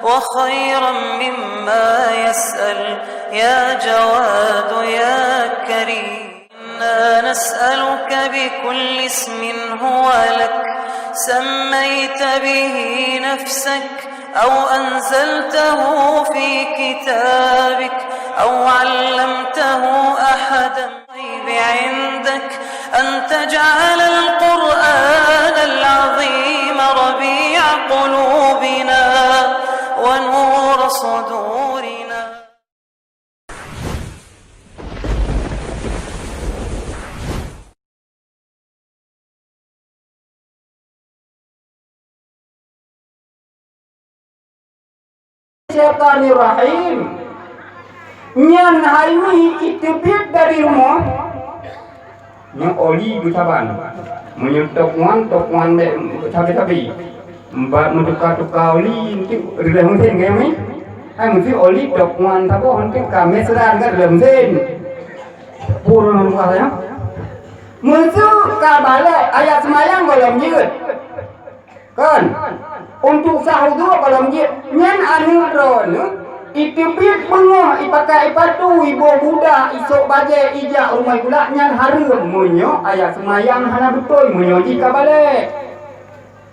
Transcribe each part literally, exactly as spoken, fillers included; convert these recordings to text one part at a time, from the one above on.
وخيرا مما يسأل، يا جواد يا كريم. إنا نسألك بكل اسم هو لك، سميت به نفسك أو أنزلته في كتابك أو علمته أحدا، الغيب عندك، أن تجعل القرآن العظيم ربيع قلوبنا ونور صدورنا. Syaitanirrajim. Nyan hai mi iteubiet dari rumoh. Nyoe oli geusaban. Meunyoe tokuan, tokuan bèk sabe-sabe. Bak meutuka-tuka oli untuk reuloh meusén, kan, mi? Hai, meusti oli tokuan saboh untuk ka mesra dengan reuloh meusén. Pur ngon buah, ya. Meusu ka balek, ayat seumayang gohlom jeuet. Kan? Untuk sah udhu gohlom jeuet. Nyan aneuk droeneuh, iteubiet beungoh, ipakai ipatu, iboh budak, isôk bajèe, ijak rumoh gula, nyan hareuem meunyoe ayat seumayang hana beutôi, meunyoe jih ka balek.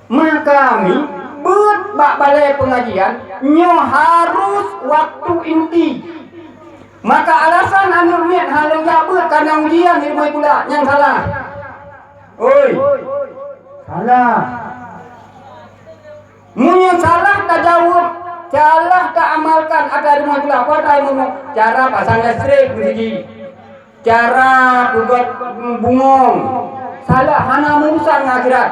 Maka mi, beuet bak balè peungajian, nyoe harus waktu inti. Maka alasan aneuk miet hana jak beuet kareuna ujian, ileumèe gula, nyan salah. Oi, salah. Meunyoe salah tajaweueb, salah taamalkan atra ileumèe gula, peue atra ileumèe gula? Cara pasang listrik meuseujid. Cara peugöt bungöng, salah, hana meurusan ngon akhirat,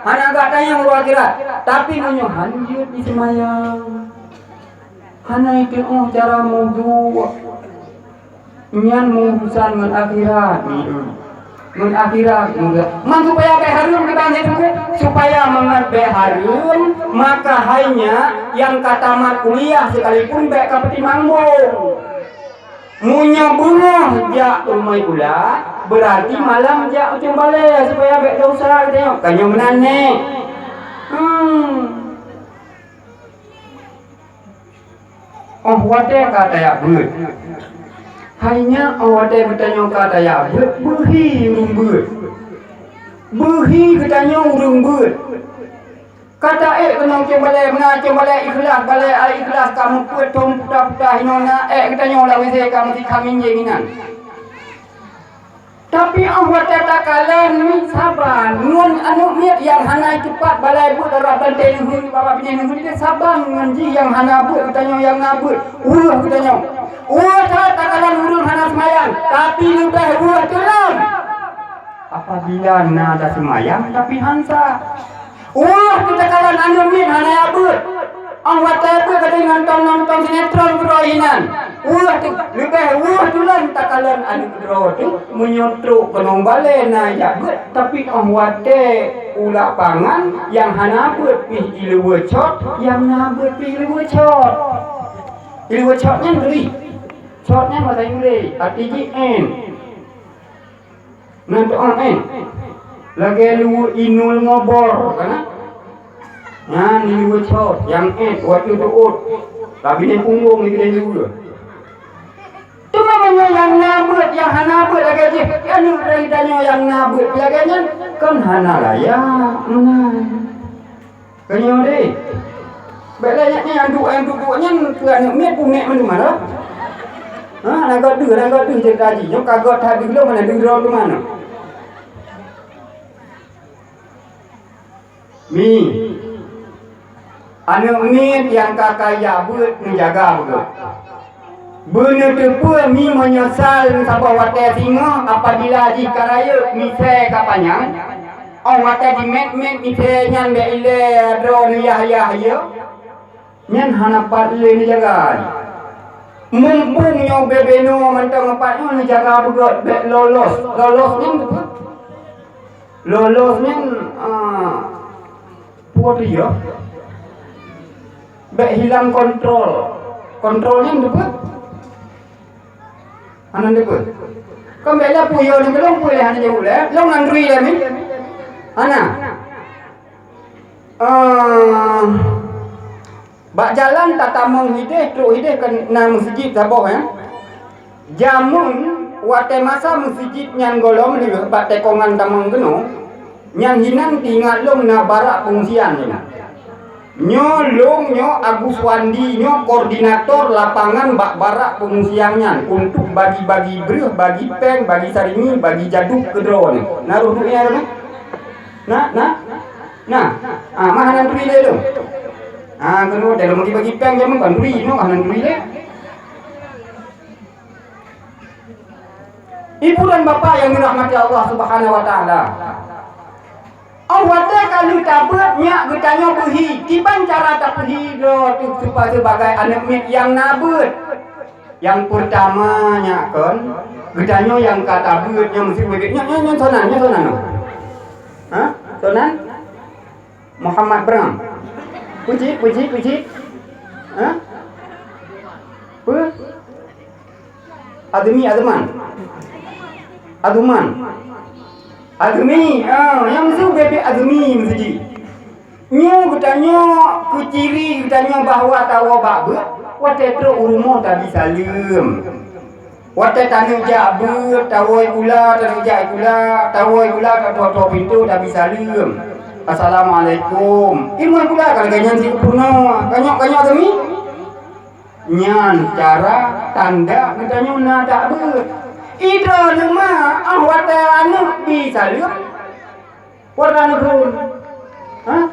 hana gata nyang uroe akhirat. Tapi meunyoe han jeuet jiseumayang, hana iteu'oh cara meuwudhu, nyan meurusan ngon akhirat, ngon akhirat. Man supaya bèk hareuem, geutanyoe teungku, supaya mangat bèk hareuem, maka hai nyak nyang ka tamat kuliah sekalipun bèk ka peutimang bông. Meunyoe beungoh jak u rumoh sikula, beurati malam jak u cong balè supaya bèk dosa geutanyoe. Ka nyoe meunan nèh. Hmm. Óh watèe ka tajak beuet. Hai nyak, óh watèe geutanyoe ka tajak beuet, beuhi ureueng beuet. Beuhi geutanyoe ureueng beuet. Ka taék keunoe cong balè, meunan cong balè ikhlas, balè al-ikhlas ka meupeuet thon puta-puta hinoe na ék geutanyoe lam W C ka meusikhamieng jih inan. Tapi óh watèe takalon nyoe saban ngon aneuk miet nyang hana teupat balè beuet rab bantai neuheun bak binéh neuheun, saban ngon jih nyang hana beuet geutanyoe nyang na beuet, weueh geutanyoe. Weueh that takalon ureueng hana seumayang, tapi leubeh weueh teuh lom apabila na taseumayang tapi han sah. Weueh teuh takalon aneuk miet hana jak beuet. Óh watèe beuet ka nonton-nonton sinetron keudroe inan. Weueh teuh, leubeh weueh teuh lom takalon aneuk droe teuh meunyoe trok keunoe balè na jak beuet, tapi óh watèe u lapangan nyang hana beuet pih jiluweue cot, nyang na beuet pih jiluweue cot. Jiluweue cot nyan geuh. Cot nyan bahasa Inggréh, arti jih ant. Nyan teu'oh ant. Lagèe luweue inul ngobor, kan? Nyan luweue cot, nyang ant, watèe teuôt. Tapi nyan punggong di keudè luweue. Teuma meunyoe nyang na beuet, nyang hana beuet lagèe jih, aneuk droe tanyoe nyang na beuet lagèe nyan, kan hana layak meunan. Keu nyoe deh. Bèk lé nyan, nyan duek, nyan duek-duek nyan keu aneuk miet punéh mandum mara. Ha, na göt deuh, na göt deuh ceurita jih. Nyoe ka göt that deuh lom, na deuh droe keu manoe. Mi. Aneuk miet nyang ka kaya beuet neujaga beugöt. Beuneuteupeu mi meunyeusal saboh watèe singoh apabila jih ka rayeuk misèe ka panyang, óh watèe jimèt-mèt misèe nyan bèk ilèe droe neuyah-yah yôh, nyan hana pat lé neujaga. Mumpung nyoe bubena mantong pat nyoe neujaga beugöt bèk lolos. Lolos nyan teupeue? Lolos nyan, ah, Peue teuh ya? Bèk hilang kontrol. Kontrol nyan teupeue? Hana teupeue. Kan bèk lé peue ya nibak lôn peue lé hana jaweueb lé. Lôn ngon rui lé mi. Hana. Ah, Bak jalan tatamong hideh, trok hideh kan na meuseujid saboh, ya. Jameun watée masa meuseujid nyan gohlom lheueh bak tekongan tamong keunoe, nyan hinan teuingat lôn na barak peungsian nyan. Nyoe lôn nyoe Agus Wandi nyoe koordinator lapangan bak barak peungsian nyan untuk bagi-bagi breueh, bagi péng, bagi saringi, bagi jaduk keudroe nyoe. Na roh duek nyan? Na, na? Na. Ah, mah hana turi lé lôn. Ah, keunoe teuh lôn bagi-bagi péng jameun kan turi, nyoe hana turi lé. Ibu dan Bapak yang dirahmati Allah Subhanahu wa Taala. Oh watée ka lheueh tabeuet nyak geutanyoe beuhi, kiban cara tabeuhi droe teuh supaya sebagai aneuëk miet nyang na beuet. Nyang peurtama nyak kon, geutanyoe nyang ka tabeuet nyang meusti beuet. Nyak, nyak, nyak sonan, nyak sonan. Ha? Sonan? Muhammad Bram. Puji, puji, puji. Ha? Pe? Azmi, Azman. Azuman. Azmi, ah, nyang su bebek Azmi meuseujid. Nyoe geutanyoe keuciri geutanyoe bahwa tawoe bak beuet, watée trok u rumoh tabi saleuem. Watée taneuk jak beuet, tawoe gula, taneuk jak gula, tawoe gula, tatoe-toe pintoe tabi saleuem. Assalamualaikum. Iwoe gula ka lagée nyan si peurunoe. Kanyok-kanyok Azmi. Nyan cara tanda geutanyoe na tabeuet. Idroe leumah, ah watée aneuëk bi saleuem, peue neuphon? Hah?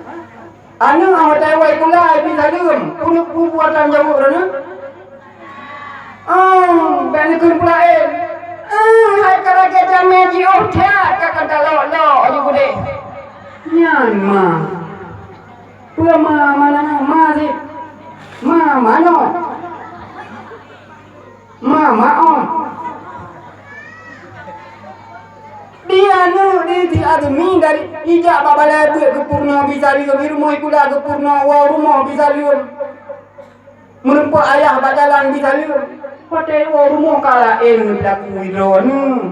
Aneuëk ah watée woe gula bi saleuem, peue neuphon buatan jaweueb droeneueh? Oh, bék neukheun peulaén. Ah, hai ka lagée jamé jiôh that ka kanta lok-lok aju gudeh. Nyan ma. Peue ma, ma na ma si? Ma manoe. Ma maoh. Di aneuëk di si Azmi dari ijak bak balai beuet geupeurunoe bi saleuem, di rumoh sikula geupeurunoe woe rumoh bi saleuem. Meureumpok ayah bak jalan bi saleuem. Watée woe rumoh ka laén geupeudaku droeneueh.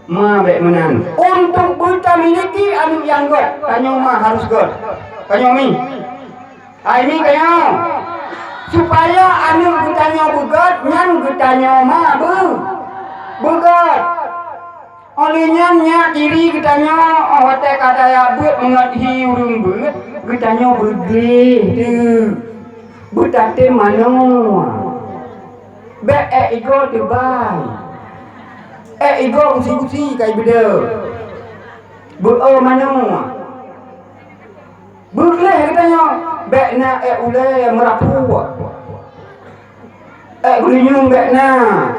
Ma bék meunan. Untuk beutamiliki aneuëk nyang gét, tanyoe ma harus gét. Tanyoe mi. Hai mi tanyoe. Supaya aneuëk geutanyoe beugét, nyan geutanyoe ma beu-, beugét. Óh lheueh nyan nyak diri geutanyoe, óh watée ka tajak beuet meungat hi ureuëng beuet, geutanyoe beugleh teuk. Beutatem manoe. Bék ék igoe teubai. Ék igoe gusi-gusi kai beudôh. Beu-o manoe. Beugleh geutanyoe, bék na ék ulée meurapue. Ék geulinyueng bék na,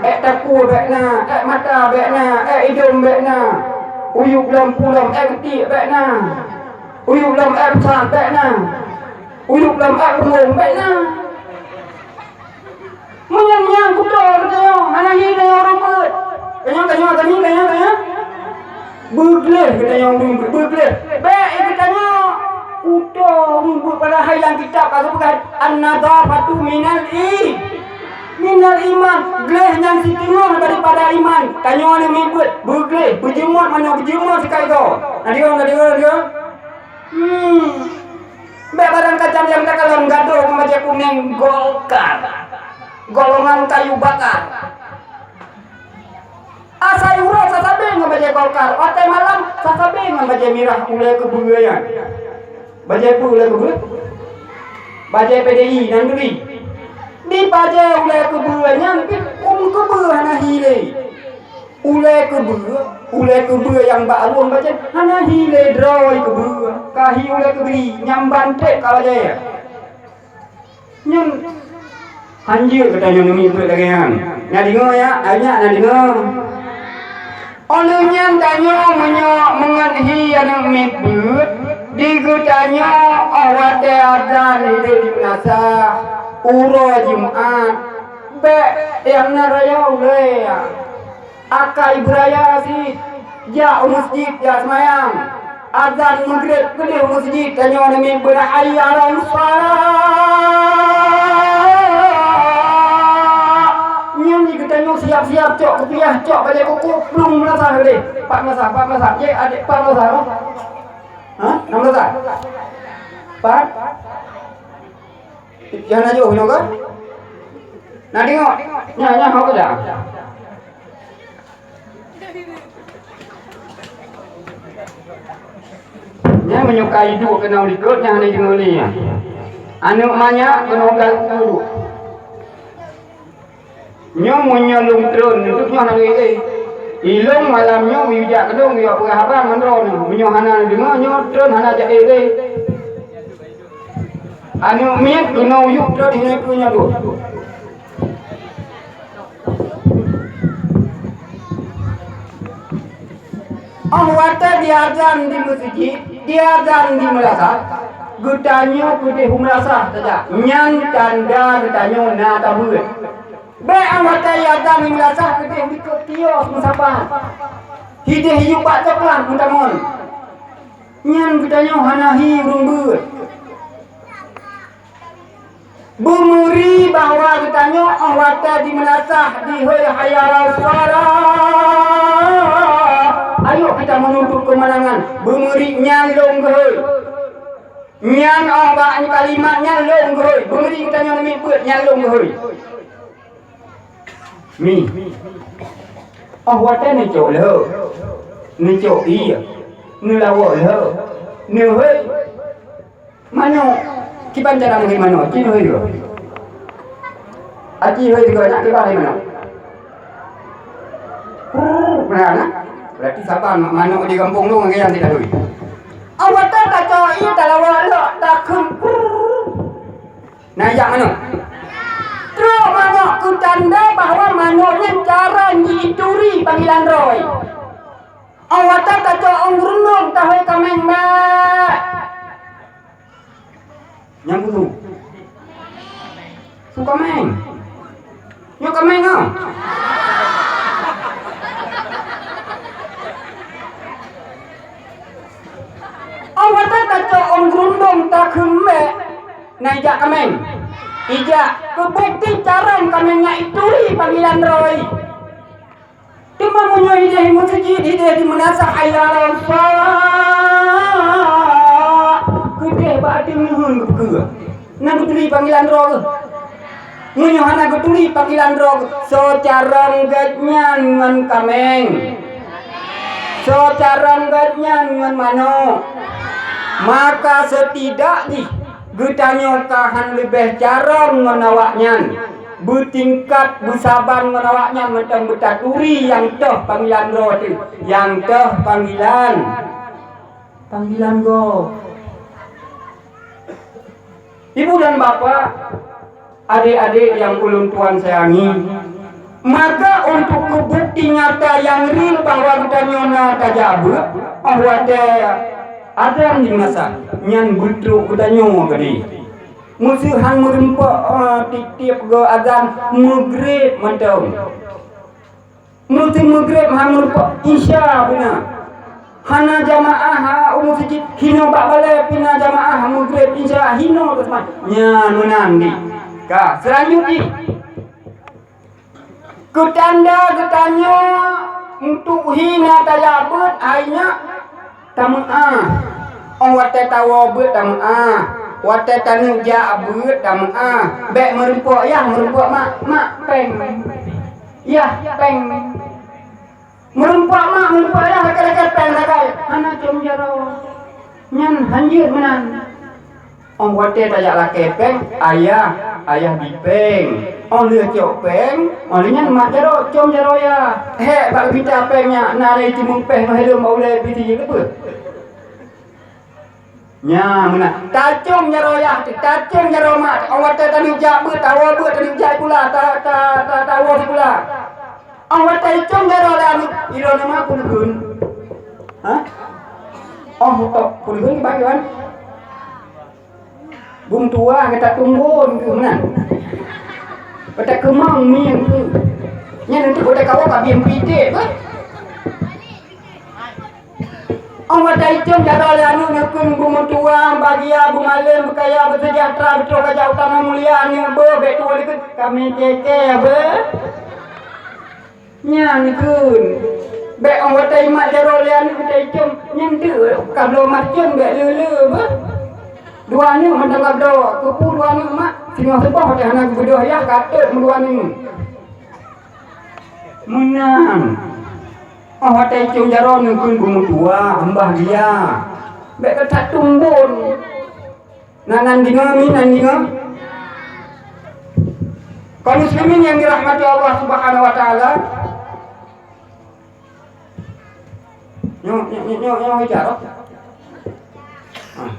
ék takue bék na, ék mata bék na, ék idong bék na. Uyueb lom pulom ék geutiek bék na. Uyueb lom ék peusan bék na. Uyueb lom ék bungong bék na. Meunyan nyang kuto geutanyoe, hana hi tanyoe ureuëng beuet. Tanyoe, tanyoe, tanyoe, tanyoe, tanyoe. Beugleh geutanyoe ureuëng beuet, beugleh. Bék geutanyoe kuto ureuëng beuet, padahai lam kitab ka geupeugah, "An-nadhafatu minal i-, minal iman." Gleh nyan siteungoh daripada iman. Tanyoe ni mi beuet, beugleh, beujeumot manoe, beujeumot sikai goe. Na deungoe, na deungoe, na deungoe? Hmm. Bék barang kacang nyang takalon gadôh ngon bajée kunéng Golkar. Golongan kayu bakar. Asai uroe sasabe ngon bajée Golkar, watée malam sasabe ngon bajée mirah ulée keubeue nyan. Bajée peue ulée keubeue? Bajée P D I nan geubi. Di bajée ulée keubeue nyan pih ôn keubeue hana hi lé. Ulée keubeue, ulée keubeue nyang bak rueng bajée hana hi lé droe keubeue, ka hi ulée keubeue nyang ban treb ka bajée. Nyan hanjeuet geutanyoe neumi peuet lagée nyan. Na deungoe ya, awak nyan na deungoe. Óh lheueh nyan tanyoe meunyoe meungat hi aneuëk miet beuet, di geutanyoe óh watée azan idéh di meunasah, uroe Jumat, bék nyang na raya ulée. Akai beuraya cit, jak u meuseujid jak seumayang. Azan meugreb keudeh u meuseujid, tanyoe neumi beuet hayya 'alas shalah. Nyan di geutanyoe siab-siab cok kupiah, cok bajée koko, plueng meulasah keudeh. Pat meulasah, pat meulasah. Jeh, adek, pat meulasah, noh? Hah? Nam meulasah? Pat? Nyang na jôh nyoe ka? Na deungö? Nyan, nyan hok ka dah. Nyan meunyoe ka iduek keunoe likot, nyan hana deungö lé nyan. Aneuk manyak keunoe ka iduek. Nyoe meunyoe lôn treun, nyoe hana lé. Ilôn malam nyoe yue jak keudong, yue peugah haba ngon droeneuh. Meunyoe hana deungö, nyoe treun hana jak lé. Aneuk miet keunoe yue treun hinoe keu nyoe dua. Óh watée diazan di meuseujid, diazan di meulasah, geutanyoe keudeh u meulasah saja. Nyan tanda geutanyoe na tabeuet. Bék óh watée diazan di meulasah keudeh likot kios meusapat. Hideh yue bak coklat meutamong. Nyan geutanyoe hana hi ureuëng beuet. Beumeuri bahwa geutanyoe óh watée di meulasah dihôi hayya 'alas shalah, ayo kita menuntut kemenangan. Beumeuri nyan lôn geuhôi. Nyan óh bak kalimat nyan lôn geuhôi. Beumeuri geutanyoe namiet beuet nyan lôn geuhôi. Mi. Óh watée neucok lheueh, neucok ié, neulawoe lheueh, neuhôi. Manok, kiban cara meuhôi manok, ci hôi dua. Aci hôi dua, nak kiban hôi manok. Prrrr, beuna na? Berarti saban manok di gampông tu ngon gayang tidak hôi. Awak tak kacau, iya tak lawa lok, tak khem. Prrrr. Nah, jak manok. Trok manok keu tanda bahwa manok nyan cara jiituri panggilan roh. Awak tak kacau ong rundong tahôi kaméng, Mbak. Nyang bulu. Su kaméng. Nyoe kaméng ah. Awak tak kacau ong rundong takheun, Mbak. Na ijak kaméng. Ijak keu bukti carông kaméng nyan ituri panggilan roh. Teuma meunyoe ideh meuseujid, ideh di meunasah, hayya 'alas shalah, keudeh bak ateueh neuheun geupeukeu. Na geuturi panggilan droe geuh. Meunyoe hana geuturi panggilan droe geuh, soe carông gét nyan ngon kaméng. Soe carông gét nyan ngon manok. Maka seutidak jih geutanyoe ka han leubeh carông ngon awaknyan. Beutingkat beusaban ngon awaknyan mantong beutaturi nyang toh panggilan droe teuh, nyang toh panggilan, panggilan gob. Ibu dan Bapak, adék-adék nyang ulôn tuan sayangi, maka untuk keu bukti nyata nyang real bahwa geutanyoe na tajak beuet, óh watée azan di meunasah, nyan beutrok geutanyoe keudeh. Meuseuhan meurumpok, eh, tiep-tiep goe azan Maghrib mantong. Meuseuh Maghrib han meurumpok Isya beuna. Hana jamaah, ha, u meuseujid hinoe bak balée pih na jamaah Maghrib Isya hinoe teuma. Nyan meunan di. Ka, seulanjut jih. Keu tanda geutanyoe untuk hi na tajak beuet hai nyak tameu'ah. Óh watée tawoe beuet tameu'ah. Watée taneuk jak beuet tameu'ah. Bék meurumpok yah, meurumpok mak, mak péng. Yah péng. Meurumpok mak, meurumpok yah, lakée-lakée péng sagai. Hana com jaroe. Nyan hanjeuet meunan. Óh watée tajak lakée péng, ayah, ayah bi péng. Óh lheueh cok péng, óh lheueh nyan mat jaroe, com jaroe yah. Hék bak geumita péng nyan, na lé timun péng meuhileuem bak ulée pih jih leubeh. Nyan meunan. Tacom jaroe yah, tacom jaroe mak. Óh watée taneuk jak beuet, tawoe beuet, taneuk jak sikula, ta, ta, ta, tawoe sikula. Óh watée com jaroe lé aneuk, ilôn nama peuleuheun. Hah? Óh tok peuleuheun bagian. Bung tuah gata tumbon keu meunan. Gata keumong mieng keu. Nyan untuk gata kawa ka biem piték, bah. Óh watée com jaroe lé aneuk neukheun beumeutuah, bahagia, beumalem, beukaya, beuseujahtra, beutroh raja utama mulia, aneuk beuh, bék tuwoe likot, kami keke, beuh. Nyan kheun. Bék óh watée imat jaroe lé aneuk teuicom, nyan teuk ka bloe mat com bék le-le beuh. Dua aneuk mantong ka bloe, keupeue dua aneuk mak? Teungoh suboh watèe hana geubeudôh yah, ka teuet meuluwa nyoe. Meunan. Oh, watèe icong jaroe nyoe kheun beumeutuah, mbah dia. Bèk geutat tumbon. Na nan deungö, mi nan deungö. Kaum muslimin yang dirahmati Allah Subhanahu wa Taala. Nyoe, nyoe, nyoe, nyoe, nyoe, nyoe, nyoe, nyoe. Ah.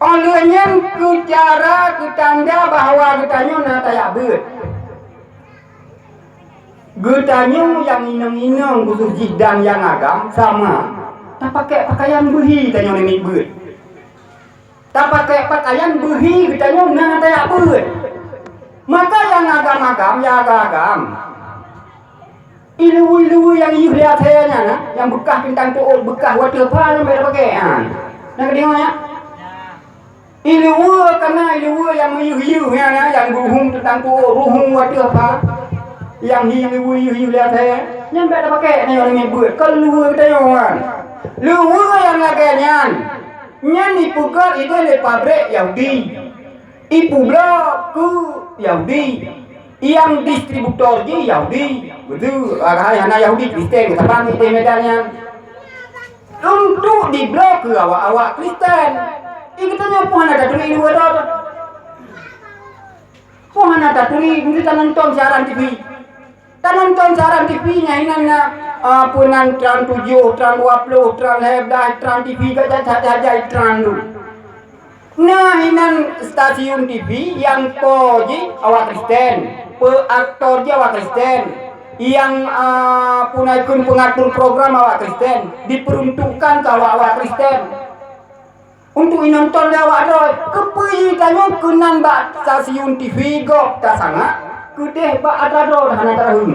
Óh lheueh nyan keu cara, keu tanda bahwa geutanyoe na tajak beuet. Geutanyoe nyang inong-inong khusos jih dan nyang agam sama, tapakèk pakaian beuhi tanyoe namiet beuet. Tapakèk pakaian beuhi geutanyoe na tajak beuet. Maka nyang agam-agam, nyang agam-agam, ileue-ileue nyang yeuh lé asèe nyan, nyang beukah teuntang tuôt, beukah watèe pha nyan bèk tapakèk, ha. Nyang keudua nyan, ileue kana ileue nyang meuyeuh-yeuh nyan, nyang ruhueng teuntang tuôt, ruhueng watèe pha, nyang hi ileue yeuh-yeuh lé asèe, nyan bèk tapakèk, nyan nyang beuet, kon ileue geutanyoe nyan. Ileue nyang lagèe nyan, nyan ipeugöt idéh lé pabrék Yahudi. Ipeubloe keu Yahudi, nyang distributor jih Yahudi. Beutôi, hai hana Yahudi, Kristen, saban di Medan nyan. Untuk dibloe keu awak-awak Kristen. Di geutanyoe peue hana taturi di luwa droe. Peue hana taturi, beutôi tanonton siaran T V. Tanonton siaran T V nyan hinan na, ah, peue nan tran tujoh, tran dua ploh, tran lhèe blah, tran T V ka jai-jai tran tu. Na hinan stasiun T V nyang po jih awak Kristen, peu aktor jih awak Kristen, nyang, ah, peue nan kheun pengatur program awak Kristen, diperuntukkan keu awak-awak Kristen. Untuk inonton lé awak droe, keupeue tanyoe keunan bak stasiun T V gob tasangak, keudéh bak atra droe hana taraheun.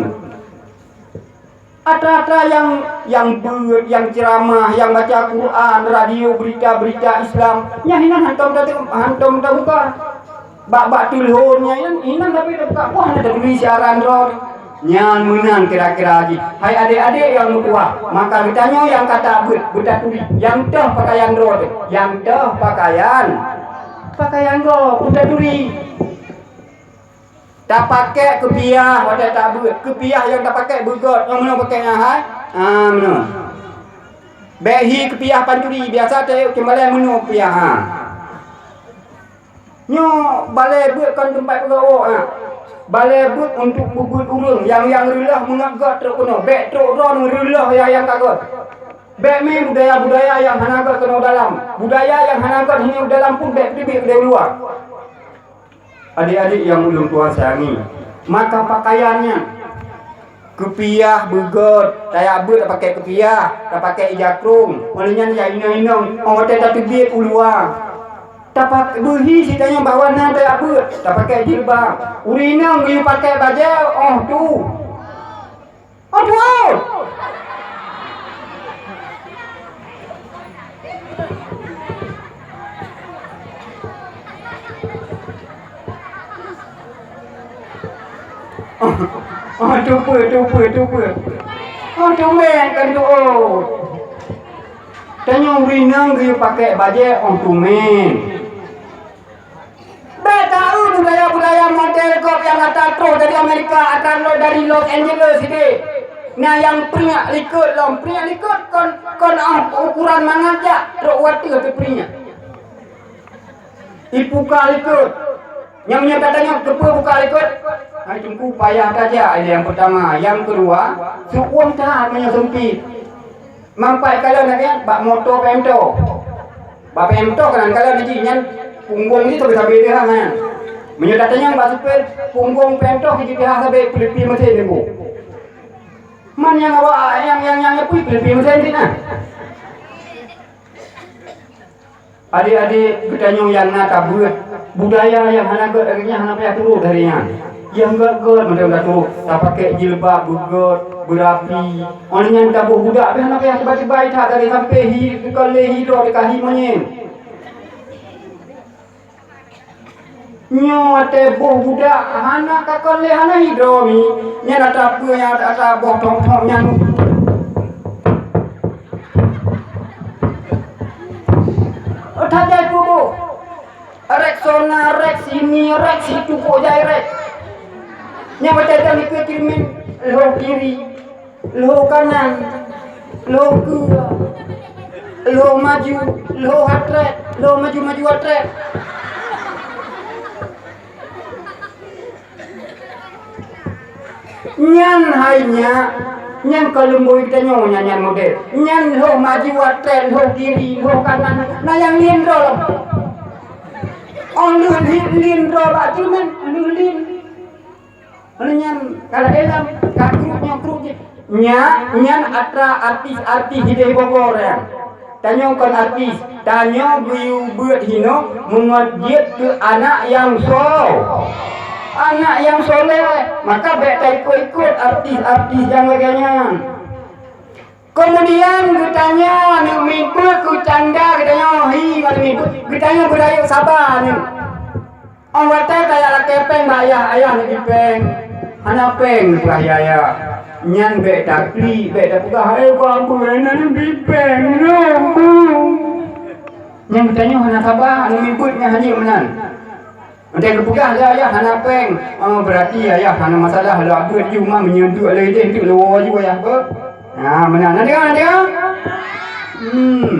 Atra-atra nyang, nyang beuet, nyang ceuramah, nyang baca Quran, radio, berita-berita Islam, nyan hinan hantom ta-, hantom tabuka. Bak, bak teulhon nyan hinan, hinan tapi tabuka. Wah, na taturi siaran droe. Nyan meunan kira-kira jih. Hai adék-adék nyang meutuah, maka geutanyoe nyang ka tabeuet, beutaturi, nyang toh pakaian droe teuh, nyang toh pakaian, pakaian gob, beutaturi. Tapakèk keupiah watèe tabeuet, keupiah nyang tapakèk beugöt, nyoe meunoe pakèk nyan hai? Ah, meunoe. Bèk hi keupiah pancuri, biasa teuh cuma lé meunoe keupiah, ha. Nyoe balèe beuet kon teumpat peugawok, ha. Balèe beuet untuk beubeuet ureueng, nyang, nyang reuloh meungat göt trok keunoe, bèk trok droe reuloh nyang, nyang ka göt. Bèk mé budaya-budaya nyang hana göt keunoe dalam. Budaya nyang hana göt hinoe dalam pun bèk teubiet keudéh luwa. Adék-adék nyang ulôn tuan sayangi, maka pakaian nyan keupiah beugöt, tajak beuet tapakèk keupiah, tapakèk ija krông, óh lheueh nyan ija inong-inong, óh watèe tateubiet u luwa. Tapak-, beuhi sitanyoe bahwa na tajak beuet, tapakèk jilbab. Ureueng inong geuyue pakèk bajèe óh tu. Aduh! Oh, oh, tupeue, tupeue, tupeue. Oh, tumben kan tu, oh. Tanyoe ureueng inong geuyue pakèk bajèe, oh, tumben. Bèk taeu budaya-budaya model gob nyang atra troh dari Amerika, atra lo-, dari Los Angeles sidéh. Na nyang priek likot lom, priek likot kon, kon óh ukuran mangat jak, trok watèe teupriek. Ipuka likot. Nyang nyoe tatanyong keupeue buka likot? Hai Teungku, payah tajak ilèe nyang peutama. Nyang keudua, seukuem that meunyoe seumpit. Mampai kalon lagèe bak moto Pemto. Bak Pemto keunan kalon jih nyan punggong jih sabe-sabe teuhah nyan. Meunyoe tatanyong bak supir, punggong Pemto jih teuhah sabe peuleupie meusén nyoe. Man nyang awak nyang, nyang, nyang pui peuleupie meusén jih na. Adék-adék geutanyoe nyang na tabeuet, budaya nyang hana gèt lagèe nyan hana payah turot lagèe nyan. Nyang gèt-gèt mantong taturot, tapakèk jilbab beugèt, beurapi. Óh lheueh nyan taboh budak pih hana payah teubai-teubai that lagèe sampé hi, dikeue lé hi droe teuka hi monyét. Nyoe watèe boh budak hana kakon lé hana hidroe mi, nyan ata peue nyang ata boh thong-thong nyan. Oh, that jai peue boh. Ini rek situ kok jai rek. Nyang macam-macam ikut kirimin, lhôh kiri, lhôh kanan, lhôh keue, lhôh maju, lhôh atrek, lhôh maju-maju atrek. Nyan hai nyak, nyan ka leumbôi geutanyoe nyan, nyan model. Nyan lhôh maju atrek, lhôh kiri, lhôh kanan, na nyang lheueh droe lom. Ong lheueh lheueh lheueh droe bak ceumen, lheueh lheueh. Lheueh nyan ka lheueh lom, ka kruk nyoe kruk jih. Nyak, nyan atra artis-artis hideh Bogor nyan. Tanyoe kon artis, tanyoe geuyue beuet hinoe meungon jeuet keu anak nyang so-, anak nyang soleh. Maka bèk taikot-ikot artis-artis nyang lagèe nyan. Keumudian geutanyoe aneuk miet beuet keu canda geutanyoe, hi, aneuk miet beuet, geutanyoe beurayeuk saba aneuk. Óh watèe tajak lakèe péng bak ayah, ayah neubi péng. Hana péng, peugah yah ayah. Nyan bèk taklik, bèk tapeugah, "Eh, bapak, hana neubi péng, nyoe." Nyan geutanyoe hana saba, hana miet beuet nyan hana meunan. Watèe geupeugah lé ayah hana péng, oh, beurati ayah hana masalah, lôn beuet ju ma meunyoe duek lé idéh, duek lé woe ju ayah beuet. Nah, meunan. Na deungö, na deungö? Hmm.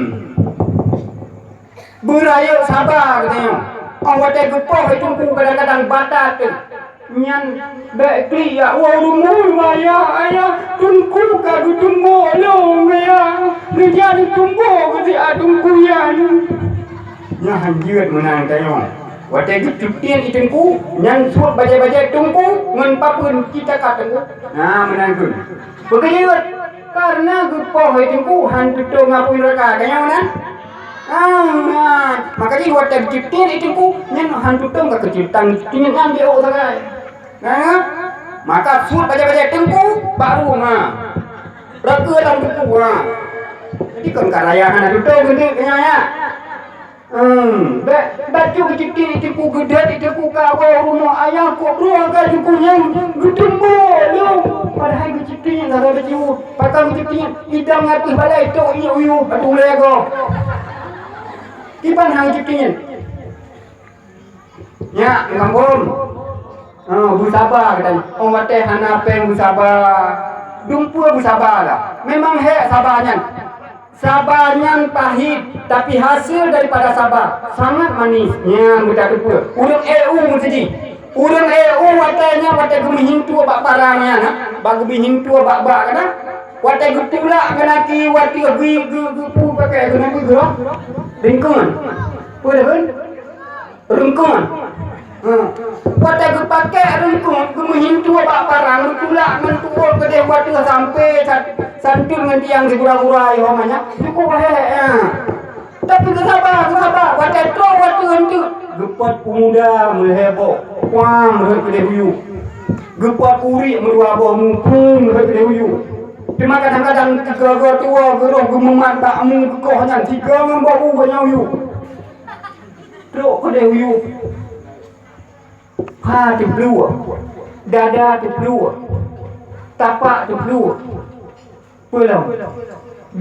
Beurayeuk saba geutanyoe. Óh watèe geupoh lé teungku kadang-kadang batat teuh. Nyan bèk klik jak woe rumoh, ayah, ayah, teungku ka geutumbok lôn, ayah. Neujan tumbok keu siat teungku nyan. Nyan hanjeuet meunan tanyoe. Watèe geucutiet i teungku, nyan suet bajèe-bajèe teungku ngon papeuen cit takat teungku. Nah, meunan keuh. Peue keuh jeuet? Kareuna geupoh i teungku han tutong apui neuraka. Tanyoe meunan? Ah, maka jih watèe geucutiet i teungku, nyan han tutong ka keucutian, keucutian nyan jiôh sagai. Nah, maka suet bajèe-bajèe teungku, baru, ha. Rôh keuh lam teungku, ha. Jadi kon ka raya hana tutong geutanyoe, ya. Hmm, bèk, bèk cit geucutiet i teungku, geudeuet i teungku ka woe rumoh ayah, kok droe ka teungku nyan geutumbok lôn. Padahai geucutiet nyan sagai beujiôh. Pakon geucutiet nyan? Idong ateueh balai tok inyup uyueb ateueh ulèe gob. Kiban han geucutiet nyan? Nyak, kampung. Oh, beusaba geutanyoe. Oh, watèe hana péng beusaba. Dumpeue beusaba lah. Memang hék saba nyan. Saba nyan pahit, tapi hasil daripada saba sangat manis. Nyan beutateupeue. Ureueng E U meusidih. Ureueng E U watèe nyan, watèe geumeuhintu bak parang nyan, ha? Bak geumeuhintu bak-bak kana. Watèe geutulak kana ki, watèe geu-, geu-, geupeue pakai kana ki geuh. Ringkon. Peue dah kan? Reungkon. Hmm. Watèe geupakèk reungkon, geumeuhintu bak parang, geutulak ngon tuôt keudeh watèe sampoe sa-, santun ngon tiang sigura-gura, yo, manyang. Cukup hék, ya. Tapi geusaba, geusaba. Watèe trok watèe eunteuk, geupot peumuda meulhèe boh, puang rhot keudeh u yup. Geupot uriek meudua boh, muphom rhot keudeh u yup. Teuma kadang-kadang tiga geutuwo geuroh geumumat bak mu geukoh nyan, tiga ngon boh u geunyang u yup. Trok keudeh u yup. Pha teupluek, dada teupluek, tapak teupluek. Peue lom?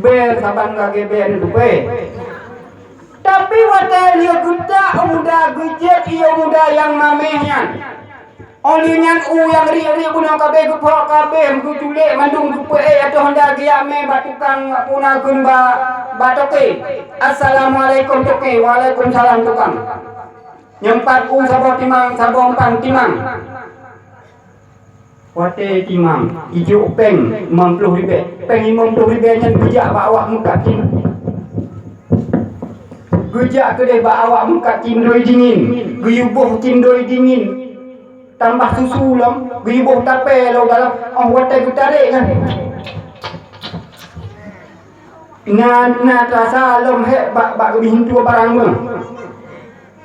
Bèe saban lagèe bèe neutupée. Tapi watèe lheueh geutak u muda, geujeuet ié muda nyang maméh nyan. Óh lheueh nyan u nyang riek-riek bunoe ka bèe geuphok, ka bèe geuculek mandum, geupeuék ateueh honda geujak mé bak tukang puna kheun ba, bak toke. "Assalamualaikum toke." "Waalaikumsalam tukang." Nyoe pat u saboh timang, saboh umpan timang. Watèe timang, ijok péng limong ploh ribèe. Péng limong ploh ribèe nyan geujak bak awak meukat cin-, geujak keudeh bak awak meukat cindoi dingin, geuyue boh cindoi dingin, tambah susu lom, geuyue boh tapè lom dalam, óh watèe geutarek nyan. Na, na teurasa lom hék bak, bak geubri hintu barang meuh.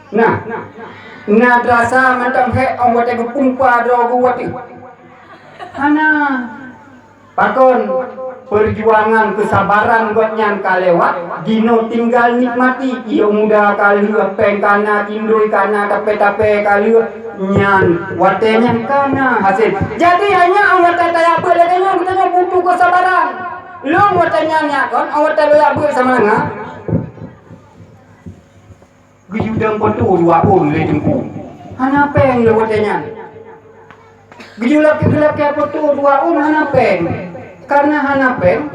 Nah, na teurasa mantong hék óh watèe geupumpa droe geuh watèe. Hana. Pakon, peujuangan keusabaran gobnyan ka lewat, jinoe tinggal nikmati. Ié muda ka lheueh, péng ka na, cindoi ka na, tapè-tapè ka lheueh, nyan watèe nyan ka na hasé. Jadi, hanya óh watèe tajak beuet lagèe nyan, geutanyoe butuh keusabaran. Lôn watèe nyan nyak kon, óh watèe lôn jak beuet sama nangah. Geuyue dong poto dua phon lé teungku. Hana péng lé watée nyan. Geujulak geulakée peutu dua ôn hana péng. Kareuna hana péng,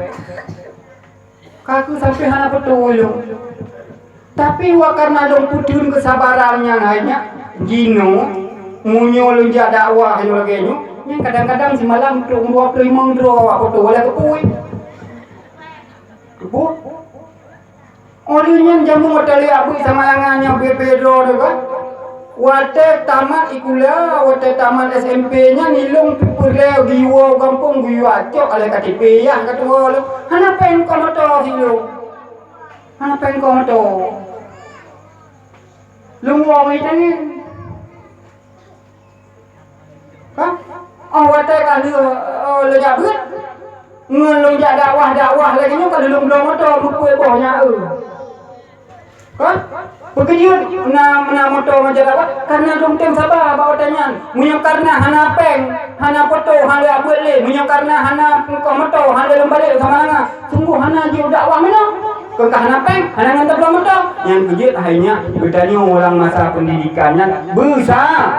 ka keuh sampoe hana peutu lôn. Tapi wa kareuna lôn peuteun keusabaran nyang hai nyan, jinoe, meunyoe lôn jak dakwah nyoe lagée nyoe, nyan kadang-kadang simalam trok dua ploh limong droe awak peutu, walai keupui. Keupui. Óh lheueh nyan jameun watée lé abeuet sama langan nyang bebe droe teuh kan. Watée tamat sikula, watée tamat S M P nyan ilong peureulée geuyue gampông geuyue acok alai K T P yah ka tuwoe lom. Hana péng keu moto silong. Hana péng keu moto. Lôn woe meuitangan. Hah? Oh, watée ka lheueh, oh, lôn jak beuet. Ngon lôn jak dakwah-dakwah lagée nyoe ka lheueh lôn bloe moto, meupeu boh nyan, eu. Kan? Peukeujeuet na, na moto ngon jak dakwah, kareuna lôn tem saba bak watée nyan. Meunyoe kareuna hana péng, hana poto, hana lé abeuet lé. Meunyoe kareuna hana pungkoh moto, hana lé lôn balek sama langa. Sunggoh hana jeuet dakwah meunoe. Kon ka hana péng, hana ngon tabloe moto. Nyang keujeuet hai nyak, geutanyoe lam masa pendidikan nyan beusa-,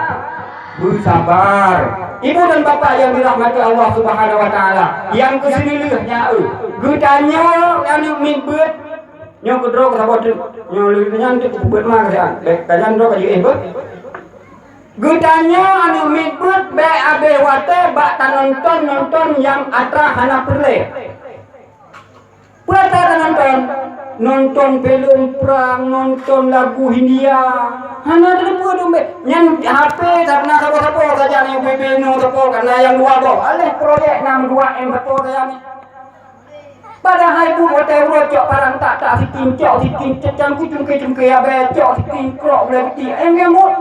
beusabar. Ibu dan bapak yang dirahmati Allah Subhanahu wa Taala, nyang keusineulheueh nyan, eu, geutanyoe aneuk miet beuet, nyoe keudroe keu saboh teuk, nyoe lheueh nyan teuk keu peubuet ma keusian. Bèk ka nyan droe ka jiéh beuet. Geutanyoe aneuk miet beuet bèk abéh watèe bak tanonton-nonton nyang atra hana peureulèe. Peue atra tanonton? Nonton filem prang, nonton lagu Hindia. Hana teupeue dum bèk. Nyan H P na saboh-saboh sajan, nyang B B Neo saboh, ka na nyang dua boh. Aléh projek nam dua M saboh sajan. Padahai buet watèe uroe cok parang tak-tak siting, cok siting cang kucungke-cungke abèe, cok siting krok ulèe peuti. Nyang buet.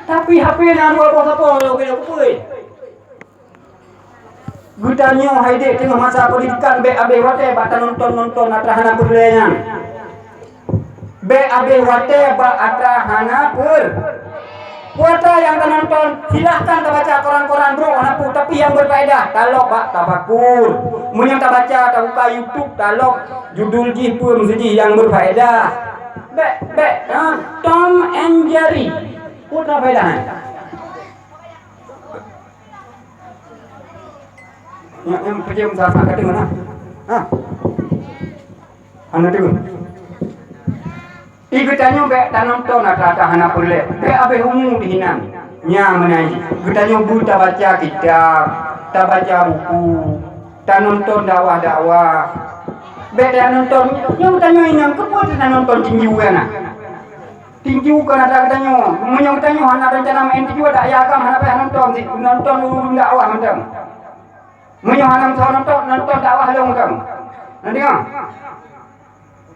Tapi H P na dua boh saboh, lôn keuneuk peue. Geutanyoe hai dék teungoh masa pendidikan bèk abéh watèe bak tanonton-nonton atra hana peureulèe nyan. Bèk abéh watèe bak atra hana peur-, peue atra nyang tanonton, silahkan tabaca koran-koran brôk hana peue, tapi nyang berfaedah, talok bak tafakur. Meunyoe tabaca, tabuka YouTube, talok judul jih peue meuseujih nyang berfaedah. Bèk, bèk, ha, Tom and Jerry. Peue atra faedah, ha? Nyang, nyang peujeuem sahabat ka deungoe na? Ha? Hana deungoe. Di geutanyoe bèk tanonton atra-atra hana peureulèe. Bèk abéh umu dihinan. Nyan meunan. Geutanyoe beu tabaca kitab, tabaca buku, tanonton dakwah-dakwah. Bèk tanonton, nyoe geutanyoe inong, keupeue tanonton tinju na? Tinju kon atra geutanyoe. Meunyoe geutanyoe hana rencana maén tinju, dak ya agam hana payah nonton, nonton ureueng dakwah mantong. Meunyoe hana meusaboh nonton, nonton dakwah lôn mantong. Na deungoe?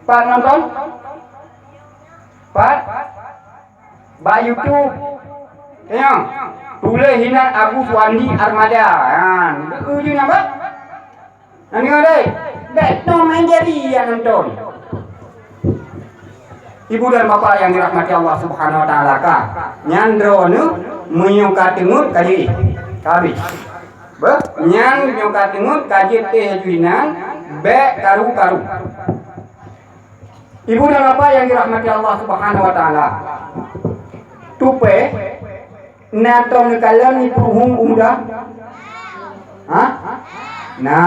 Pat nonton? Pat? Bak YouTube. Tanyong. Tuléh hinan Agus Wandi Armada. Ha, beu jeuet nyan, Pak? Nyan deungoe deh, bèk Tom and Jerry nyang nonton. Ibu dan Bapak yang dirahmati Allah Subhanahu wa Taala, ka. Nyan droeneuh meunyoe ka teungeut ka jeuet. Ka habéh. Beuh, nyan meunyoe ka teungeut ka jeuet teuh laju inan, bèk karu-karu. Ibu dan Bapak yang dirahmati Allah Subhanahu wa Taala. Tupèe Na tom neukalon di peuruhueng u muda? Ha? Na.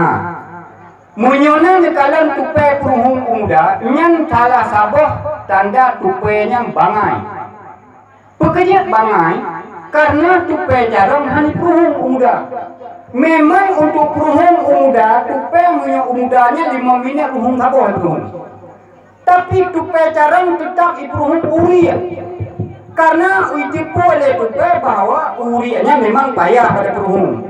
Meunyoe na neukalon tupèe peuruhueng u muda, nyan salah saboh tanda tupèe nyan bangai. Peue keujeuet bangai? Kareuna tupèe carông hana peuruhueng u muda. Memang untuk peuruhueng u muda, tupèe meunyoe u muda nyan limong minèt ruhueng saboh peuruhueng. Tapi tupèe carông teutap jipeuruhueng uriek. Kareuna jiteupeue lé tupèe bahwa uriek nyan memang payah bak peuruhueng.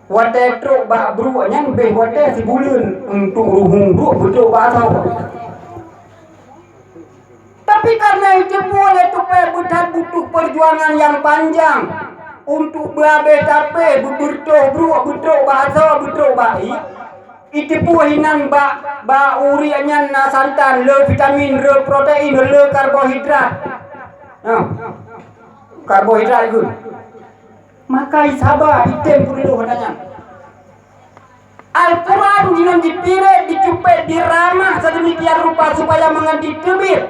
Watèe trok bak bruek nyan bèh watèe sibuleuen untuk ruhueng bruek beutrok bak asoe. Tapi kareuna jiteupeue lé tupèe beuthat butuh peujuangan nyang panjang untuk beuabéh tapéh, beubeureutoh bruek, beutrok bak asoe, beutrok bak ié, Jiteupeue hinan bak, bak uriek nyan na santan, le vitamin, le protein, le karbohidrat. Nah, karbohidrat ikheun. Maka jisaba, jitem peureulôh nyan. Al-Quran jinoe jipiret, jicupet, diramah sedemikian rupa supaya mangat jiteubiet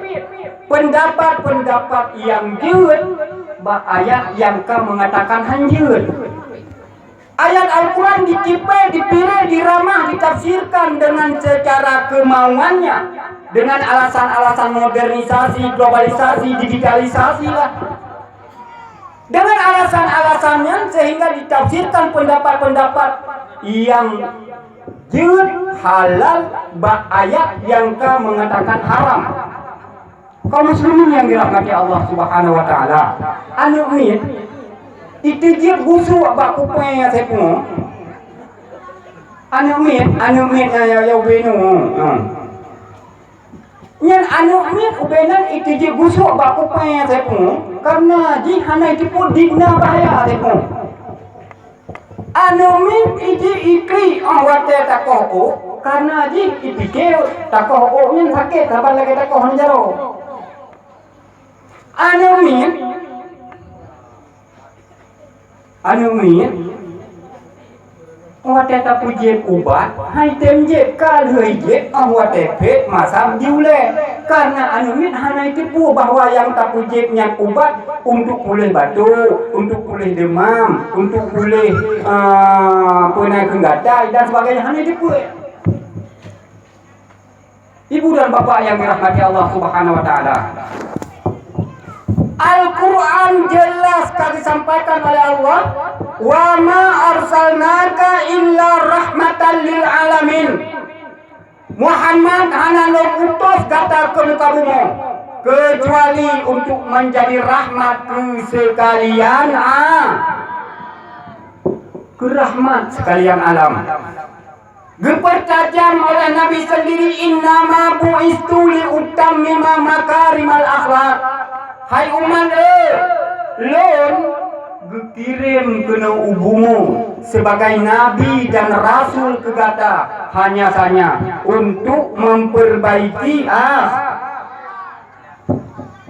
peundapat-peundapat nyang jeuet. Bak ayat nyang ka meungatakan hanjeuet. Ayat Al-Quran dicipé, dipiré, diramah, ditafsirkan dengan secara kemauannya, dengan alasan-alasan modernisasi, globalisasi, digitalisasi lah. Dengan alasan-alasan nyan sehingga ditafsirkan pendapat-pendapat nyang jeuet halal bak ayat nyang ka meungatakan haram. Kaum muslimin nyang dirahmati Allah Subhanahu wa Taala, aneuk miet iteujieb gusok bak kupée nyang seupôt. Aneuk miet, aneuk miet nyang ya, ya ubé nyoe. Ha. Nyan aneuk miet ubé nyan iteujieb gusok bak kupée nyang seupôt, kareuna jih hana jiteupeue dikna bahya seupôt. Aneuk miet iji iklik óh watée takoh ôk, kareuna jih ipike takoh ôk nyan sakét saban lagée takoh jaroe. Aneuk miet, aneuk miet, watée tapeujieb ubat, hai tem jieb ka lheueh jieb óh watée phet masam di ulée. Kareuna aneuk miet hana jiteupeue bahwa nyang tapeujieb nyan ubat untuk puléh batuk, untuk puléh deumam, untuk puléh, ah, peunai kheun gatai dan sebagainya, hana jiteupeue. Ibu dan bapak yang dirahmati Allah Subhanahu wa Taala, Al-Quran jelas ka disampaikan oleh Allah, "Wa ma arsalnaka illa rahmatan lil alamin." Muhammad, hana lôn utus gata keu muka bumoe, keucuali untuk menjadi rahmat keu sekalian, ah, keu rahmat sekalian alam. Geupeurtajam oleh Nabi sendiri, "Innama bu'istu li utammima makarimal akhlak." Hai umat, eh, lôn geukirém keunoe u bumoe sebagai nabi dan rasul keu gata hanya sanya untuk memperbaiki, ah,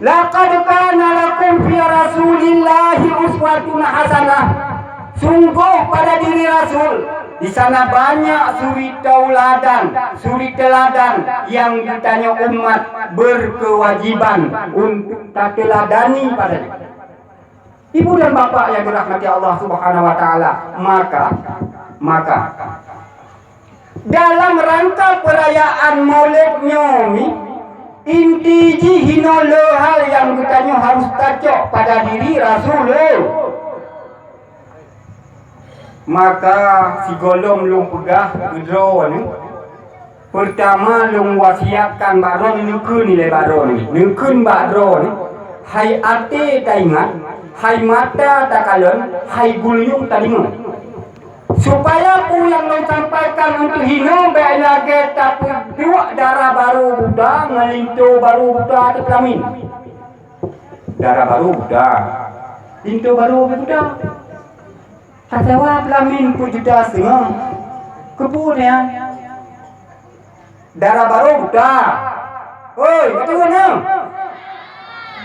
"Laqad kana lakum fi Rasulillahi uswatun hasanah." Sungguh pada diri Rasul, di sana banyak suri tauladan, suri teladan yang geutanyoe umat berkewajiban untuk tateuladani padanya. Ibu dan bapak yang dirahmati Allah Subhanahu wa Taala, maka, maka dalam rangka peurayaan Maulid nyoe, inti jih hinoe le hal nyang geutanyoe harus tacok pada diri Rasul. Maka sigohlom lôn peugah keu droeneuh, peurtama lôn wasiatkan bak droeneuh, neukheun ilée bak droeneuh, neukheun bak droeneuh, hai até taingat, hai mata takalon, hai geulinyueng tadeungoe. Supaya peue nyang lôn sampaikan untuk hinoe bék lagée tapeuduek dara barô buta ngon linto barô buta ateueh peulamin. Dara barô buta, linto barô buta. Tasewa peulamin peuet juta siteungoh. Keupeue nyan? Dara barô buta. Hoi, beutôi nyoe.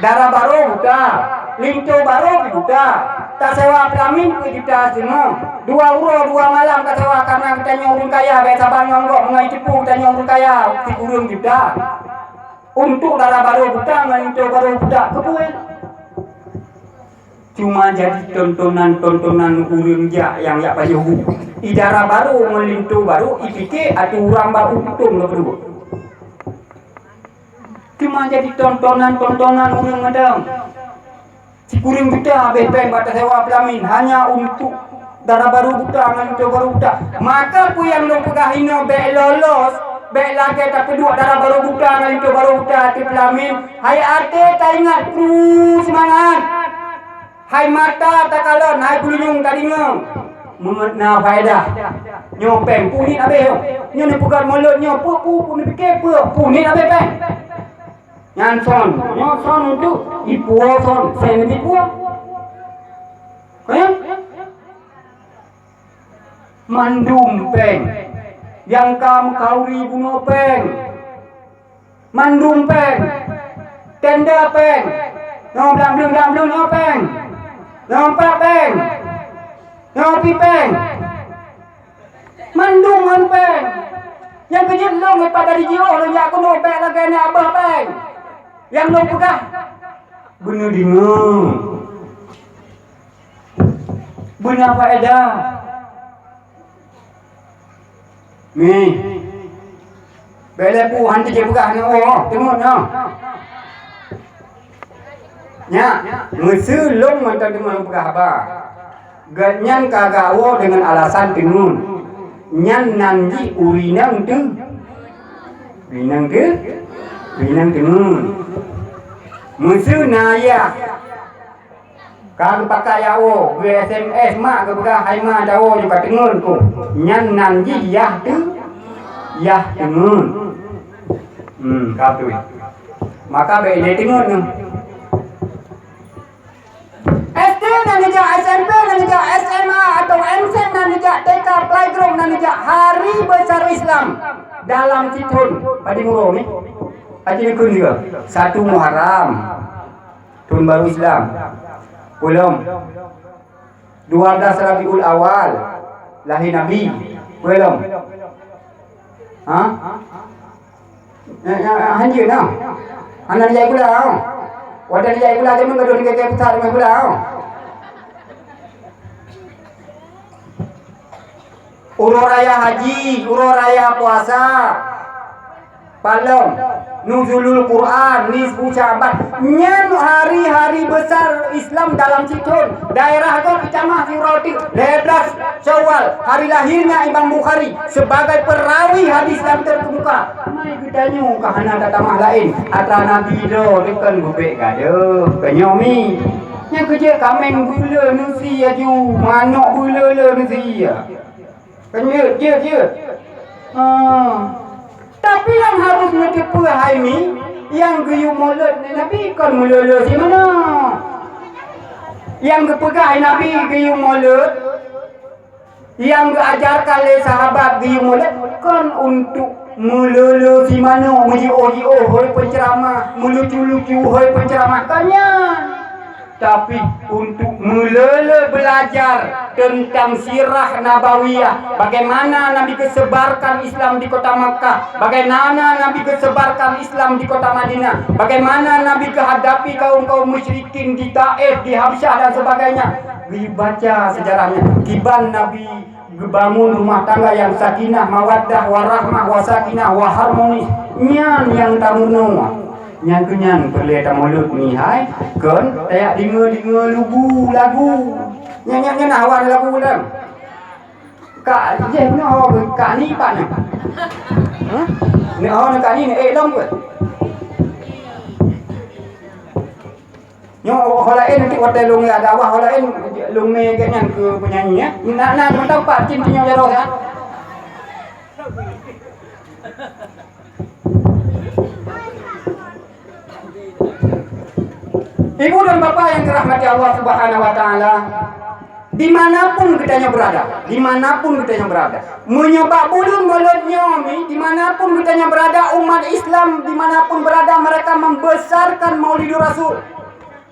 Dara barô buta, linto barô pih buta. Tasewa peulamin peuet juta siteungoh. Dua uroe dua malam tasewa, kareuna geutanyoe ureuëng kaya, bék saban ngon gob meungon jiteupeue geutanyoe ureuëng kaya, sikureueng juta. Untuk dara barô buta ngon linto barô buta, keupeue? Cuma jadi tontonan-tontonan ureuëng jak nyang jak pajoh bu. I dara barô ngon linto barô, ipike ateueh urang bak u kutông lôn peuduek. Cuma jadi tontonan-tontonan ureuëng mantong. Sikureueng juta habéh péng bak tasewa peulamin hanya untuk dara barô buta ngon linto barô buta. Maka peue nyang lôn peugah inoe bék lolos, bék lagée tapeuduek dara barô buta ngon linto barô buta ateueh peulamin. Hai até taingat, kru seumangat. Hai mata takalon, hai geulinyueng tadeungoe. Meungeut na faedah. Nyoe péng punit habéh nyoe. Nyoe neupeugah mulot nyoe, peue, peue, peue neupike peue, punit habéh péng. Nyan son, nyoe son untuk ipuwoe son, seng ipuwoe. Kan? Mandum péng. Nyang ka meukauri bunoe péng. Mandum péng. Tenda péng. Nyoe blang-blang-blang nyoe péng. Nyoe pat péng. Nyoe pih péng. Mandum ngon péng. Nyang keujeuet lôn daripada jiôh lôn jak keunoe bék lagée nyan abah péng. Nyang lôn peugah, beuneudeungoe. Beuna faedah. Ni. Bèk lé peue han teupeugah nyoe, oh, teungeut nyoe. Nyak, meuseu lôn mantong teungoh lôn peugah haba. Gobnyan ka geuwoe deungon alasan teungeut. Nyan nan jih ureueng inong teu-, ureueng inong teu-, ureueng inong teungeut. Meuseu na yah ka geupakat jak woe, geu-S M S mak geupeugah, "Hai ma, tawoe ju ka teungeut keuh." Nyan nan jih yah teu-, yah teungeut. Hmm, ka beutôi. Maka bèk ilèe teungeut nyoe. S D na neujak, S M P na neujak, S M A atau M Sek na neujak, T K playgroup na neujak, Hari Besar Islam dalam sithon. Padum uroe ni? Haji Nukun juga. Satu Muharram, thon baru Islam. Peulom. Dua belas Rabiul Awal, lahé Nabi. Peulom. Ha? Eh, eh, eh, hanjeuet nah. Hana dijak gula, oh. Watèe dijak gula, jangan gadoh di kaki besar dengan gula, oh. Uroe raya haji, uroe raya puasa. Peulom, Nuzulul Quran, Nisfu Sya'ban. Nyan hari-hari besar Islam dalam sithon. Daerah gob itamah siuroe teuk, lhèe blah Syawal, hari lahirnya Imam Bukhari sebagai perawi hadis yang terkemuka. Mai geutanyoe ka hana tatamah laén, atra Nabi droe deukon bubek gadôh. Keunyoe mi. Nyan keuh jeuet kaméng beuleu neusie aju, manok beuleu-leu neusie. Kan jeuet, jeuet, jeuet. Ha. Tapi nyang harôh neuteupeue hai mi, nyang geuyue mulod Nabi kon meulolo simanoe. Nyang geupeugah Nabi geuyue mulod, nyang geuajarkan lé sahabat geuyue mulod kon untuk meulolo simanoe, meujiôh-jiôh hôi peuceuramah, meulucu-lucu hôi peuceuramah, kon nyan. Tapi untuk meulolo belajar tentang sirah nabawiyah, bagaimana Nabi geusebarkan Islam di kota Makkah, bagaimana Nabi geusebarkan Islam di kota Madinah, bagaimana Nabi geuhadapi kaum-kaum musyrikin di Taif, di Habsyah dan sebagainya. Geuyue baca sejarahnya, kiban Nabi geubangun rumah tangga nyang sakinah, mawaddah, warahmah, wasakinah, waharmonis. Nyan nyang tameurunoe. Nyang keu nyan peureulèe tamulod mihai, kon tajak deungoe-deungoe lugu lagu. Nyan, nyan, nyan hawa lagu nyan. Kak, jeh, meunoe, Kak Ni pat nyan. Hah? Ni, oh, ni Kak Ni, ni, eh, lom ke? Nyoe ho laén, nanti watèe lôn ada wah ho laén, lôn mé gét nyan keu penyanyi, ya. Na, na, sebentar, Pak, cint nyoe jaroe, ya. Ibu dan Bapak yang dirahmati Allah Subhanahu wa Ta'ala, dimanapun geutanyoe berada, dimanapun geutanyoe berada, meunyoe bak buleuen Maulud nyoe mi, dimanapun geutanyoe berada, umat Islam dimanapun berada, mereka membesarkan Maulidur Rasul.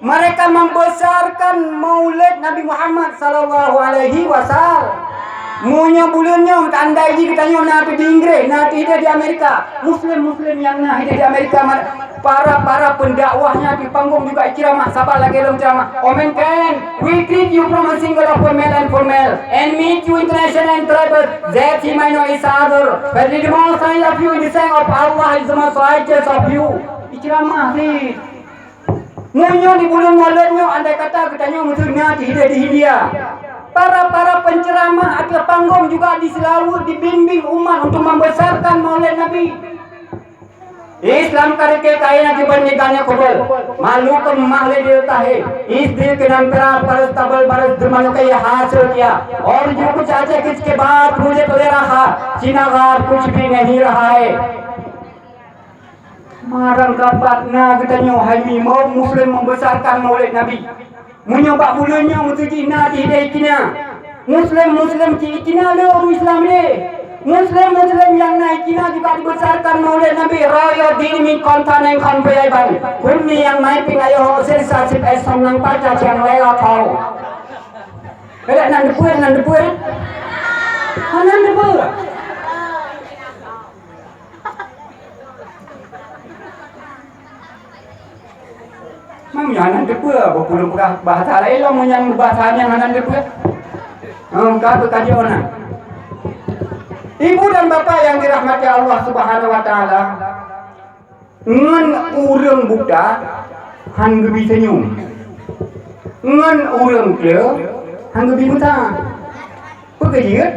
Mereka membesarkan Maulid Nabi Muhammad sallallahu alaihi wasallam. Meunyoe buleuen nyoe, andai jih geutanyoe na di Inggris, na di, di Amerika, Muslim-Muslim nyang na di Amerika, para-para pendakwahnya di panggung juga ceramah, saban lagèe lôn ceramah. Omen kan, we greet you from a single of formal and formal, and meet you international and tribal, that he might know each other. But the most I love you in the sight of Allah is the most righteous of you. Ceramah sih. Meunyoe di buleuen Maulud nyoe, andai kata geutanyoe meuteuna di, di India, para-para penceramah ateueh panggong juga diseulaweut, dibimbing umat untuk membesarkan Maulid Nabi. Islam ka rikée kain akiban nyegan nyang kubur. Malu ke mahli di tahi. Isdi ke nampera baris tabel baris dermanu ke ya hasil dia. Or ju ku caca kis ke baat mujhe to raha. Cina gar kuch bhi nahi raha hai. Marang kapat na geutanyoe hai mi, meuh Muslim membesarkan Maulid Nabi. Meunyoe bak buleuen nyoe meuteujih na di hideh ikina. Muslim-Muslim cit ikina le ureueng Islam le. Muslim-Muslim nyang na ikina juga dibesarkan Maulid Nabi, raya diri mi kontan nyang kon peuaiban. Kuni nyang mai ping ayo sesa sip esong nang paca siang lela kau. Kada nan depan, nan depan. Nan depan. Meunyoe hana teupeue, beupeuleueh peugah bahasa laén lom, meunyoe bahasa nyan hana teupeue. Hmm, ka beukajôh na. Ibu dan bapak yang dirahmati Allah Subhanahu wa Taala, ngon ureuëng buta han geubi senyum, ngon ureuëng kleu han geubi meuta. Peue jeuet?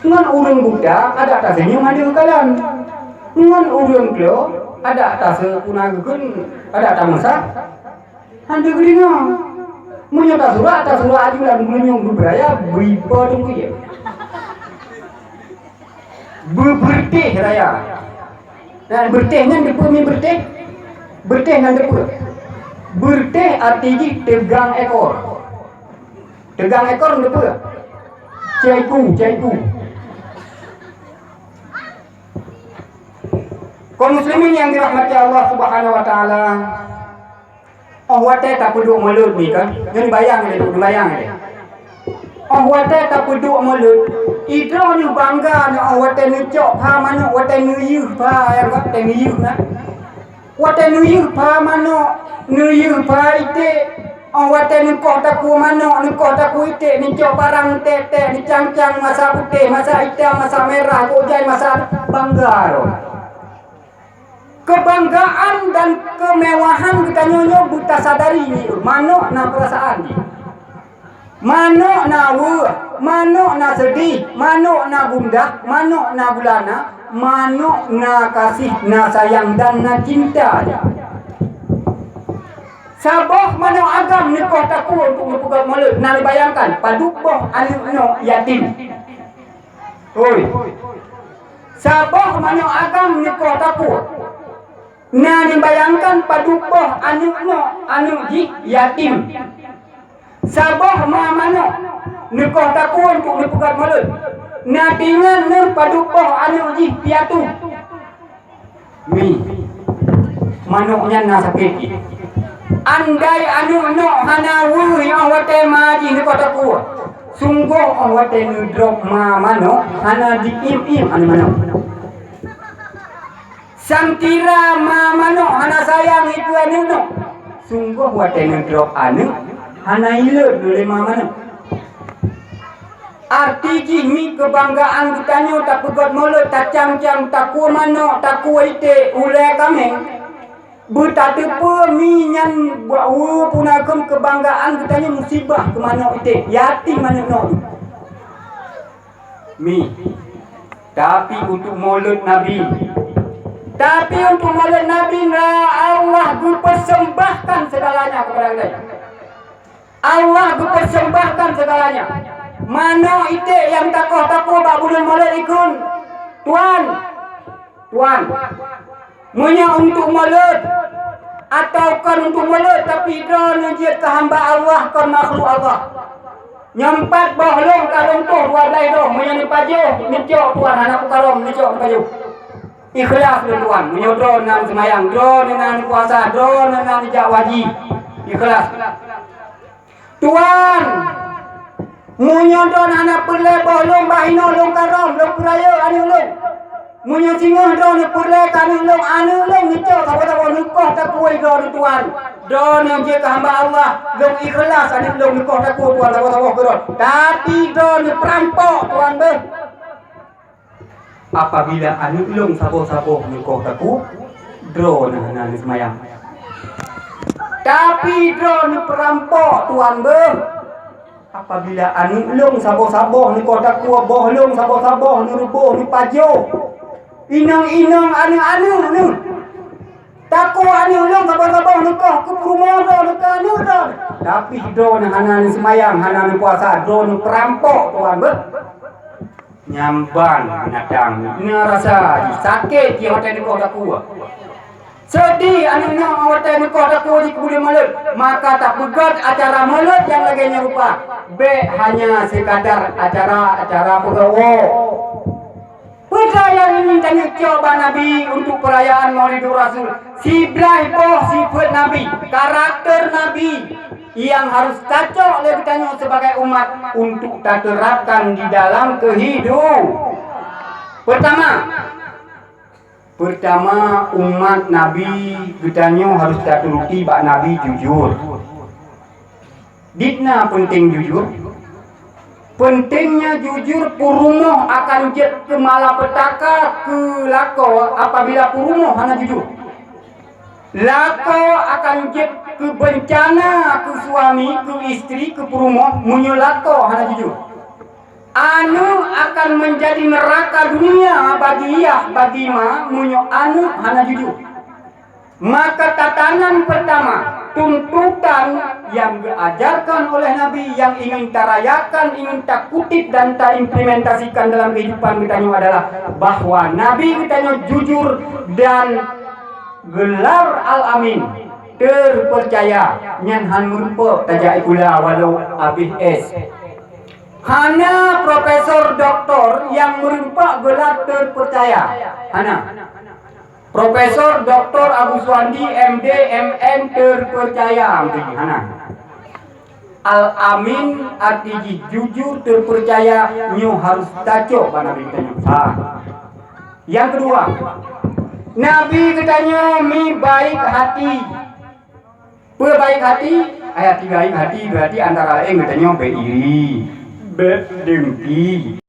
Ngon ureuëng buta adak taseunyum hana geukalon, ngon ureuëng kleu adak taseu puna geukheun, adak tameusa. Hana geudeungoe. Meunyoe tasurak, tasurak aju lam geulinyueng beubeuraya, beuipo teungku ya. Beubeurteh raya. Nah, beurteh nyan teupeue mi beurteh? Beurteh nyan teupeue? Beurteh arti jih teugang ekor. Teugang ekor teupeue? Caiku, caiku. Kaum muslimin yang dirahmati Allah Subhanahu wa Taala, oh watée tapeuduek mulod ni kan, nyoe bayang deh, bayang deh. Oh watée tapeuduek mulod, idroe nyoe bangga nyoe, oh watée neucok pha manok, watée neuyeuh pha, watée neuyeuh na. Watée neuyeuh pha manok, neuyeuh pha iték, oh watée neukoh takue manok, neukoh takue iték, neucok barang tek-tek, neucang-cang masa putéh, masa itam, masa merah, kok jai masa bangga roh. Kebanggaan dan kemewahan geutanyoe nyoe beutasadari nyoe, manok na peurasaan jih. Manok na weueh, manok na seudeh, manok na gundah, manok na gulana, manok na kasih, na sayang dan na cinta. Saboh manok agam neukoh takue untuk neupeugét mulod, na neubayangkan padub boh aneuëk nyoe yatim. Oi, saboh manok agam neukoh takue, na neubayangkan padub boh aneuëk nyoe, aneuëk jih yatim. Saboh ma manok neukoh takue untuk neupeugét mulod, na teuingat neuh padub boh aneuëk jih piatu. Mi, manok nyan na sakét jih. Andai aneuëk nyoe hana weueh nyang watée ma jih neukoh takue, sunggoh óh watée neudrob ma manok hana jiim-im aneuëk manok. Samkira ma manok hana sayang ikeue aneuëk nyoe, sunggoh watée neudrob aneuëk hana ilot lé ma manok. Arti jih mi keubanggaan geutanyoe tapeugét mulod, tacam-cam, takue manok, takue iték, ulée kaméng. Beutateupeue mi nyan bak weue puna kheun keubanggaan geutanyoe musibah keu manok iték, yatim manok nyoe. Mi, tapi untuk mulod Nabi, tapi untuk mulod Nabi, na Allah geupeuseumbahkan segalanya kepada geutanyoe. Allah geupeuseumbahkan segalanya. Manok iték nyang takoh takue bak buleuen mulod ikheun, "Tuan, Tuan, meunyoe untuk mulod, atawa kon untuk mulod, tapi droeneuh jeuet keu hamba Allah, kon makhluk Allah. Nyoe pat boh lôn ka lôn tuh dua blaih doh, meunyoe neupajoh, neucok Tuan, hana peukarong, neucok neupajoh. Ikhlas lôn Tuan, meunyoe droeneuh na seumayang, droeneuh na puasa, droeneuh na jak haji. Ikhlas." "Tuan, meunyoe droeneuh hana peureulée boh lôn, bah inoe lôn karong, lôn peurayeuk aneuëk lôn. Meunyoe singoh droeneuh peureulée keu aneuëk lôn, aneuëk lôn neucok saboh-saboh neukoh takue droeneuh Tuan. Droeneuh jeuet keu hamba Allah, lôn ikhlas aneuëk lôn neukoh takue Tuan saboh-saboh keu droeneuh. Tapi droeneuh peurampok Tuan beuh." Apabila aneuëk lôn saboh-saboh neukoh takue, droeneuh hana neuseumayang. Tapi droeneuh peurampok Tuan beuh. Apabila aneuëk lôn saboh-saboh neukoh takue, boh lôn saboh-saboh neureuboh neupajoh, inong-inong aneuëk-aneuëk neuh. Takue aneuëk lôn saboh-saboh neukoh keu peurumoh droeneuh, keu aneuëk droeneuh. Tapi droeneuh hana neuseumayang, hana neupuasa, droeneuh peurampok Tuan beuh. Nyan ban binatang nyoe rasa jih sakét jih watée neukoh takue. Seudeh aneuëk nyoe watée neukoh takue jih keu buleuen mulod, maka tapeugét acara mulod nyang lagée nyoe rupa, bék hanya sekadar acara-acara peugawoe. Peue nyang ingin tanyoe cok bak Nabi untuk peurayaan Maulidur Rasul? Siblaih boh sifeuet Nabi, karakter Nabi nyang harus tacok lé geutanyoe sibagai umat untuk tateurapkan di dalam keuhidu-, Peurtama, peurtama umat Nabi geutanyoe harus taturuti bak Nabi jujur. Dikna peunteng jujur. Pentingnya jujur, peurumoh akan jeuet keu malapetaka keu lakoe apabila peurumoh hana jujur. Lakoe akan jeuet keu beuncana keu suami, keu istri, keu peurumoh meunyoe lakoe hana jujur. Aneuk akan menjadi neraka dunia bagi yah, bagi ma meunyoe aneuk hana jujur. Maka tatanan pertama, tuntutan yang diajarkan oleh Nabi yang ingin tarayakan, ingin takutip dan taimplementasikan dalam kehidupan geutanyoe adalah bahwa Nabi geutanyoe jujur dan gelar Al-Amin, terpercaya, nyan han meureumpok tajak sikula walau abéh S. Hana profesor doktor nyang meureumpok gelar terpercaya. Hana. Profesor Doktor Agus Suwandi, M D, M N, terpercaya, hana. Al-Amin arti jih jujur, terpercaya, nyoe harus tacok bak Nabi geutanyoe. Ha. Nyang keudua, Nabi geutanyoe mi baik hati. Peue baik hati? Ai hati baik hati, berarti antara laén geutanyoe beu iri, beu dengki.